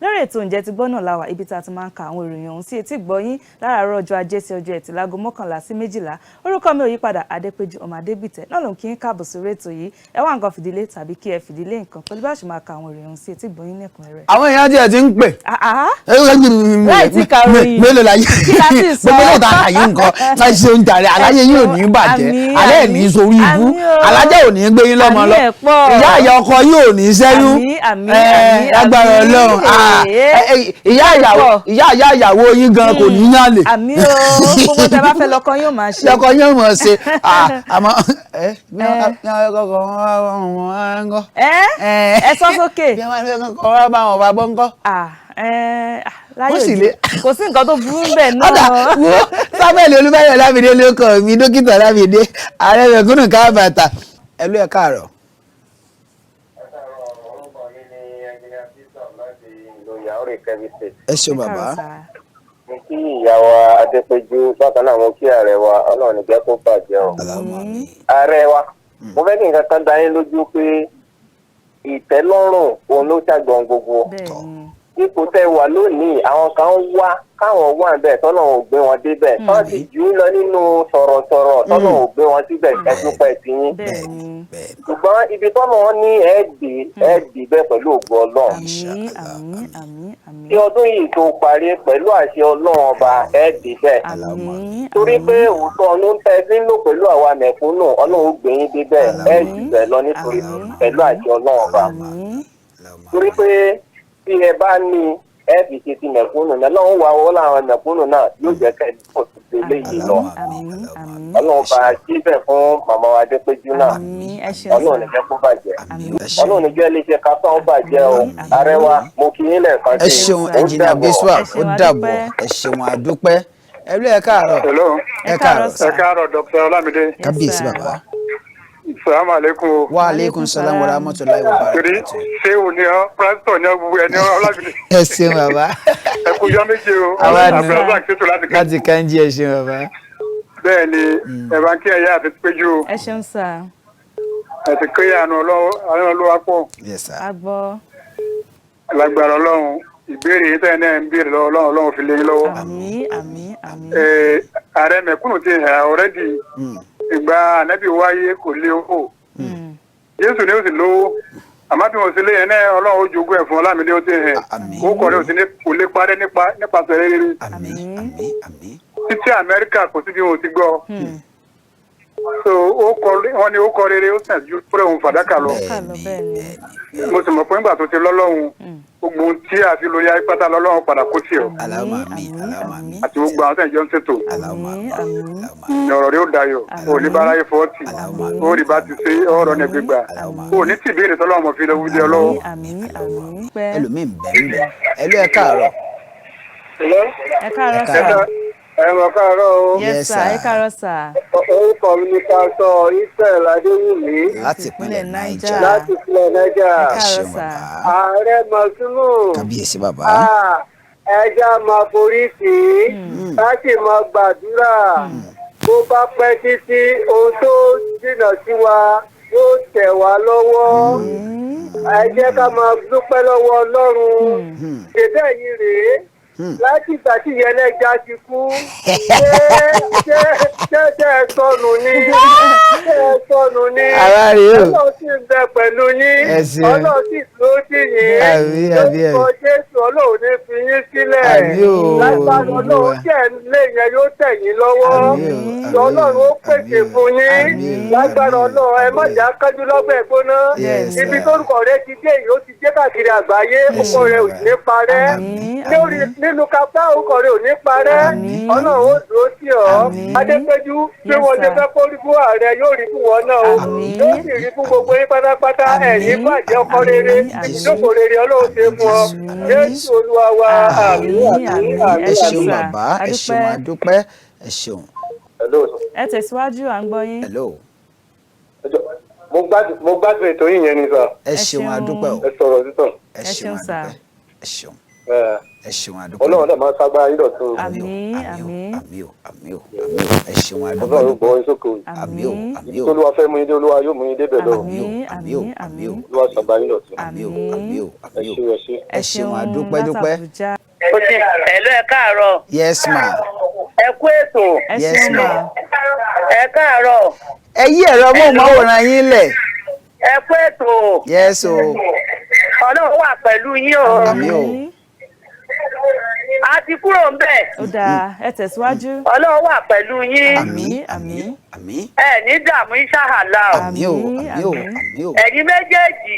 Lórí ètò Ǹjẹ́ Ti Gbọ́ náà la wà, ibi tá a ti máa ń ka àwọn ìròyìn ọ̀hún sí etí gbọ́yìn láràárọ̀ ọjọ́ Ajé sí ọjọ́ Ẹtì, láago 11 sí 12. Orúkọ mi ò yípadà, Adépéjú ọmọ Adébìtẹ́ náà ló ń kí ń káàbọ̀ sórí ètò yìí. Ẹ wá nǹkan fìdílé tàbí kí ẹ fìdílé nǹkan pẹ̀lú bá a ṣe máa ka àwọn ìròyìn ọ̀hún sí etí gbọ́yìn lẹ́kùnrẹ́rẹ́. Àwọn èèyàn tiẹ̀ ti ń pè. Láì tí ka ròyìn. Mélòó la yé? Kí la sì sọ? Gbogbo náà ta àyè nǹkan láì ṣe oúnjẹ rẹ, aláyé yìí ò ní bàjẹ́. Àmín, alẹ́ àmín. ní sórí ibú. Àmín o. Alájà ò ní gbé yín lọ́mọ Àmín lọ. ẹ̀ pọ̀. Ìyá ìyá ọkọ yìí ò ní ṣẹ́yún. Àmín, àmín, àmín, lágbára àmín. Ọlọ́run. Ìyá ìyàwó, Pọ̀. ìyá ìyá ìyàwó yín gan kò ní yán lè. Àmín o, gbogbo tẹ bá fẹ́ lọ́kọ yóò máa ṣe. Lọkọ yóò mọ̀ ṣe. Àmọ́ ẹ bí wọ́n kọ́kọ́ wọn ń kọ́. Ẹ ẹ sọ sókè. Bí wọ́n kọ́kọ́ wọn bá wọn bá gbọ́ ń kọ́. Ah, ah, láyé Wọ́n sì òde kò sí nǹkan tó burú bẹ́ẹ̀ náà. Ọ̀dà wo, Samuel Olúbáyọ̀ Lámìdé ló kọ́ mi, dókítà Lámìdé, ààrẹ mẹ̀kúnnù káàbàtà ẹlú. Ẹ̀ káàárọ̀. Orúkọ mi ni Engineer Peter láti ìlú Yauri, Kebbi State. Ẹ ṣeun, bàbá. Ẹ káàárọ̀ sà. Mo kí ìyá wa Adépéjú, bákan náà mo kí ààrẹ wa. Ọlọ́run ní jẹ́ kó bàjẹ́ o. Aláwọ̀ mi. Ààrẹ wa, mo fẹ́ kí nǹkan kan dá yín lójú pé ìtẹ́lọ́rùn òun ló ṣàgbọ̀n gbogbo. Ipò tẹ́ wà lónìí, àwọn kan wá káwọn wà bẹ́ẹ̀, tọ́lọ́run ò gbé wọn débẹ̀. Tọ́ sì jù ú lọ nínú sọ̀rọ̀sọ̀rọ̀, tọ́lọ́run ò gbé wọn síbẹ̀. Ẹ dúpẹ́ sí yín. Bẹ́ẹ̀ni. Ṣùgbọ́n ibi tọ́lọ́run ní ẹ̀ dé, ẹ̀ dé bẹ́ẹ̀ pẹ̀lú ògo Ọlọ́run. Àmín, àmín, àmín, àmín. Kí ọdún yìí tó parí, pẹ̀lú àṣẹ Ọlọ́run Ọba, ẹ̀ dé bẹ́ẹ̀. Àmín. Torí pé òótọ́ ọdún tẹ́ fi ń lò pẹ̀lú àwa mẹ̀kúnnù, Ọlọ́run ó gbé yín débẹ̀, ẹ̀ jù bẹ́ẹ̀ lọ nítorí pẹ̀lú àṣẹ Ọlọ́run Ọba. Àmín. Torí pé tí ẹ bá ní ẹ fi ṣe ti mẹ̀kúnnù náà, Ọlọ́run wà wọ́n láwọn mẹ̀kúnnù náà yóò jẹ́ kẹ́ ẹ pọ̀ sí eléyìí lọ. Àmín, àmín. Ọlọ́run bá síbẹ̀ fún màmá wa Adépéjú náà. Àmín, ẹ ṣeun Ọlọ́run ní sà. jẹ́ kó bàjẹ́. Àmín. Ọlọ́run ní jẹ́ iléeṣẹ́ kápá ó bàjẹ́ o. Ààrẹ wa, mo kí yín lẹ́ẹ̀kan Ẹ sí i. ṣeun, Ó Engineer dàbọ̀. Biswa. Ẹ ṣeun, Ó dàbọ̀. adúpẹ́. Ẹ ṣeun, àdúpẹ́. Ẹlú, ẹ káàárọ̀. Hello. Ẹ káàárọ̀. Sà. Ẹ káàárọ̀, Dr. Olamide. Yes, Kábíyèsí, sir. bàbá. Salamu alaikum o. Wa aleykum salam wa rahmatulahi wa Torí barakatuh. ṣé o ní ọ pásítọ̀ ní ọ gbogbo ẹni Olamide. Ẹ ṣeun, bàbá. Ẹ kú yọ méje o. Àwa ni. Abdulrasaq ṣètò láti kẹ́. Láti Kánjí, ẹ ṣeun, bàbá. Bẹ́ẹ̀ ni, ẹ bá ń kí ẹ̀yà àti péjú o. Ẹ ṣeun sà. Ẹ ti kí àánú Ọlọ́wọ́ pọ̀. Yes sir. A gbọ́. Lágbára Ọlọ́run, ìbéèrè yìí tẹ́lẹ̀ náà ń béèrè lọ́wọ́ Ọlọ́run, Ọlọ́run fi lé yín lọ́wọ́. Àmín, àmín, àmín. Ààrẹ mẹ̀kúnnù ti hàn already. Ìgbà ànábì wáyé kò lé owó. Jésù ni ó sì lówó. Àmọ́ bí wọ́n sì lé yẹn náà, Ọlọ́run ó jogún ẹ̀ fún Ọlámídé, ó ti hàn. Àmín. Ó kọ̀ rẹ̀ ò sí ní kò lè parẹ́ nípasẹ̀ rere. Àmín, àmín, àmín. Títí Amẹ́ríkà, kò sí bí wọn ò ti gbọ́. So ó kọ wọn ni ó kọ rere, ó sàn ju pé òun fàdákà lọ. Ká lọ, bẹ́ẹ̀ ni. Mo sì mọ̀ pé nígbà tó ti lọ́lọ́run, gbogbo ohun tí a fi lórí ayé pátá lọ́lọ́run padà kó tì ọ́. Aláwọ̀ àmín, aláwọ̀ àmín. Àti gbogbo àwọn tẹ̀ jọ ń ṣètò. Aláwọ̀ Àmín, àmín. àmín. Aláwọ̀ àmín. Ọ̀rọ̀ rẹ̀ ó dayọ̀, ò ní bára yẹ fọ́ọ̀tì, ó rí bá ti ṣe ọ̀rọ̀ ní gbígbà, ò ní tì béèrè tọ́lọ́run mọ̀ fi lọ wúdí ọlọ́wọ́. Àmín, àmín. Pẹ́. Ẹlòmíì ń bẹ ń bẹ. Ẹlú, ẹ káàárọ̀. Ẹ káàárọ̀ Ẹ sà. káàárọ̀. Ẹ mọ̀ káàárọ̀ o. Yes Yes, sir, sir. ẹ káàárọ̀ sà. Orúkọ mi ni Pásítọ̀ Israel Adéwùmí. Láti ìpínlẹ̀ Niger. Láti ìpínlẹ̀ Niger. Ẹ Ẹ káàárọ̀ ṣeun, sà. bàbá. Ààrẹ Mọ̀súmù. Kábíyèsí, bàbá. Ah, ẹja máa forí sí i ká sì máa gbàdúrà. Bó bá pẹ́ títí, ohun tó jìnnà sí wa yóò tẹ̀ wá lọ́wọ́. Ẹ jẹ́ ká máa dúpẹ́ lọ́wọ́ Ọlọ́run. Ṣètò ẹ̀yìn rèé láti ìgbà tí ìyẹlẹ́ja ti kú. Ṣé ẹ sọnù ni? Ṣé ẹ sọnù ni? Ara rèé o. Ọlọ́run sì ń bẹ pẹ̀lú yín. Ẹ ṣeun. Ọlọ́run sì dúró tì yín. Àmín, àmín, àmín. Lórúkọ Jésù, Ọlọ́run ní fi yín sílẹ̀. Àmín o, Lágbára Ọlọ́run, Olúwa. tí ẹ̀ ń lé yẹn yóò tẹ̀ yín lọ́wọ́. Àmín o, àmín o, Ọlọ́run ó pèsè àmín o, fún yín. àmín o, Lágbára àmín o, Ọlọ́run, ẹ má àmín. jà kánjú lọ́gbẹ̀ẹ́ gbóná. Yes, Ibi sir. tórúkọ rẹ ti dé yìí, ó ti dé káàkiri àgbáyé, orúkọ rẹ ò ní parẹ́. Àmín, Lórí àmín. nínú kápá, orúkọ rẹ ò ní parẹ́. Àmín. Ọlọ́run ó dúró tì ọ́. Àmín. Adépéjú, bí Yes, wọ́n ṣe sir. fẹ́ kó rí fún ààrẹ, yóò rí fún wọn náà o. Àmín. Yóò sì rí fún gbogbo yín pátápátá. Àmín. Ẹ̀yin bàjẹ́ ọkọ rere, Àmín, àmín. ìjókòó rere Ọlọ́run ṣe fún ọ. Àmín. Jésù Olúwa wa. Àmín, Àmín, àmín, àmín. àmín. Ẹ ṣeun, sir. bàbá. Ẹ ṣeun. Adúpẹ́. Àdúpẹ́, ẹ ṣeun. Ẹ tẹ̀síwájú, à ń gbọ́ yín. Hello. Mo gbádùn ètò yìí yẹn ni sà. Ẹ Ẹ ṣeun. ṣeun. Àdúpẹ́ o. Ẹ sọ̀rọ̀ sísọ. Ẹ Ẹ ṣeun. ṣeun, sir. Àdúpẹ́, ẹ ṣeun. Ẹ, Ẹ ṣeun, àdúpẹ́. Ọlọ́run náà máa ń ságbára yín dọ̀tun. Àmín o. Àmín, Àmín o. àmín. Àmín o. Àmín o. Àmín o. Ẹ ṣeun, àdúpẹ́. Ọlọ́run gbọ́ yín sókè o. Àmín o. Àmín o. Ibi tólúwa fẹ́ mú yín dé, Olúwa yóò mú yín débẹ̀ lọ. Àmín o. Àmín o. Àmín o. Olúwa ṣàgbára yín dọ̀tun. Àmín o. Àmín o. Ẹ Àmín o. ṣé, ẹ ṣé. Ẹ ṣeun, àdúpẹ́ dúpẹ́. Àbújá. Ó ti ẹ̀lú, ẹ káàárọ̀. Yes ma. Ẹ kú ètò. Ẹ Yes, ṣeun ma. ma. Ẹ káàárọ̀. Ẹ yí ẹ̀rọ móhùnmáwòrán yín lẹ̀. Ẹ kú ètò. Yes o. Ọlọ́run wà pẹ̀lú yín o. Àmín o. A ti kúrò ń bẹ̀. Ó dáa, ẹ tẹ̀síwájú. Ọlọ́run wà pẹ̀lú yín. Àmín, àmín, àmín. Ẹ ní dààmú, ìṣàhàlà o. Àmín o. Àmín o. Àmín o. Ẹ̀yin méjèèjì,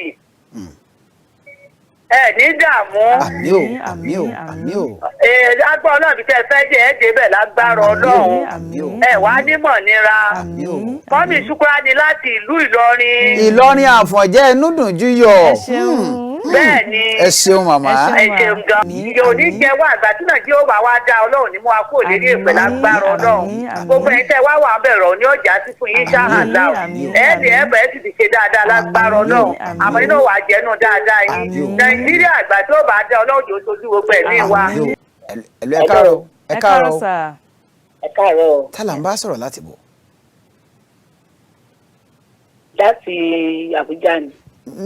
ẹ ní dààmú. Àmín o. Àmín o. Àmín o. Ee, lágbára Ọlọ́run, bí tẹ́ ẹ fẹ́ dé, ẹ débẹ̀ lágbára Ọlọ́run. Àmín o. Ẹ wá nímọ̀ nira. Àmín o. Mọ́mí Ṣúkúrá ni láti ìlú Ìlọrin. Ìlọrin Àfọ̀njẹ́, inú dùn jú yọ. Ẹ ṣeun. Bẹ́ẹ̀ ni. Ẹ ṣeun, màmá. Ẹ Ẹ ṣeun gan. Àmín, Ìyẹn ò ní àmín. jẹ wá àgbà tí Nàìjíríà ó bá wá dá, Ọlọ́run ní mú wa kúrò lérí èpè lágbára Ọlọ́run. Àmín, àmín. Gbogbo ẹ̀yin tẹ́ wá wà ń bẹ̀rọ̀ ní ọjà sí fún yín ṣáhàlà o. Àmín, Ẹ ní ẹ bẹ̀ẹ́ sì ti ṣe dáadáa lágbára Ọlọ́run. Àmín. Àmọ́ inú wa jẹ́nu dáadáa yín. Àmín. Nàìjíríà àgbà tí ó bá dá, Ọlọ́run yóò sojú gbogbo ẹ̀mí wa. Àmín o. Ẹ̀lú, ẹ káàárọ̀. Ẹ Ẹ káàárọ̀ káàárọ̀. sà. Ẹ káàárọ̀. Tá là ń bá sọ̀rọ̀ láti bọ̀? Láti Àbújá ni.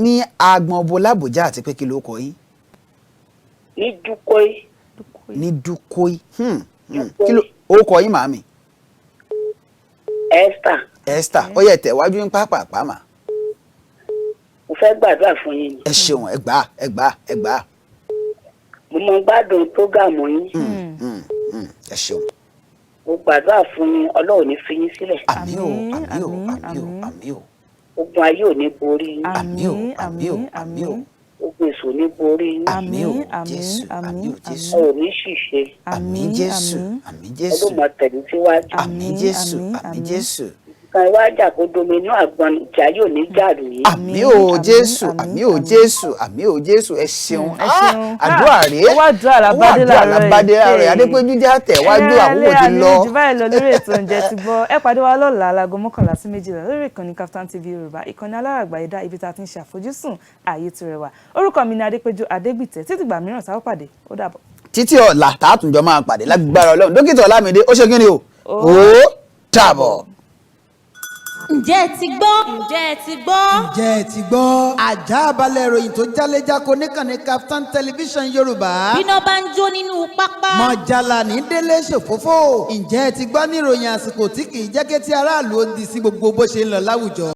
Ní agbọ̀nbo l'Àbújá, àti pé kí ló kọ yín? Ní Dúkóí. Ní Dúkóí. Kí ló ó kọ yín, màámi? Esther. Esther, ó yẹ tẹ̀wájú ní pápápá mà. Mo fẹ́ gbàdúrà fún yín ni. Ẹ ṣeun, ẹ gbà, ẹ gbà, ẹ gbà. Mo mọ gbádùn prógámù yín. Ẹ ṣeun. Mo gbàdúrà fún yín, Ọlọ́run ní fi yín sílẹ̀. Àmín o. Àmín, Àmín o. àmín, Àmín o. àmín. Àmín o. Ogun ayé ò ní borí yín. Àmín o. Àmín o. Àmín o. Ogun èṣù ò ní borí yín. Àmín o. Àmín, Jésù. àmín, Àmín o, Jésù. Ẹ ò ní ṣìṣe. Àmín Jésù. Àmín Jésù. Ọlọ́run máa tẹ̀lé síwájú. Àmín Jésù. Àmín, Àmín àmín. Jésù. Kan iwájà kó domi inú àgbọn, ìjà yóò ní jàdù yín. Àmín o. Àmín, Jésù. àmín, Àmín o. àmín. Jésù. Àmín o, Jésù. Ẹ ṣeun. Ẹ ṣeun. Àdúrà rèé. Owó àdúrà la bá dé Owó àdúrà la láàárọ̀ bá dé láàárọ̀ yìí. yìí. Adépéjú, jẹ́ àtẹ̀wájú, àkókò ti lọ. Jù báyìí lọ lórí ètò oúnjẹ ti gbọ́. Ẹ pàdé wa lọ́la láago 11 sí 12 lórí ìkànnì Kaftan TV Yorùbá, ìkànnì aláràgbà ẹ̀dá, ibi tá a ti ń ṣàfojúsùn ààyè tó rẹwà. Orúkọ mi ni Adépéjú Adégbìtẹ́. Títí gbà mìíràn sáwọ́ pàdé, ó dàbọ̀. Títí ọ̀la tààtúnjọ máa pàdé lágbára Ọlọ́run. Dókítà Ọlámídé, ó ṣe kí ni o, ó dàbọ̀. Ǹjẹ́ ẹ ti gbọ́? Ǹjẹ́ ẹ ti gbọ́? Ǹjẹ́ ẹ ti gbọ́? Àjà balẹ̀ ìròyìn tó jálẹ́jáko níkànnì Kaftan Television Yorùbá. Bíná bá ń jó nínú pápá. Mọ̀jàlá ní délé ṣòfófó. Ǹjẹ́ ẹ ti gbọ́ ní ìròyìn àsìkò tí kì í jẹ́ kí tí aráàlú ó di sí gbogbo bó ṣe ń lọ láwùjọ?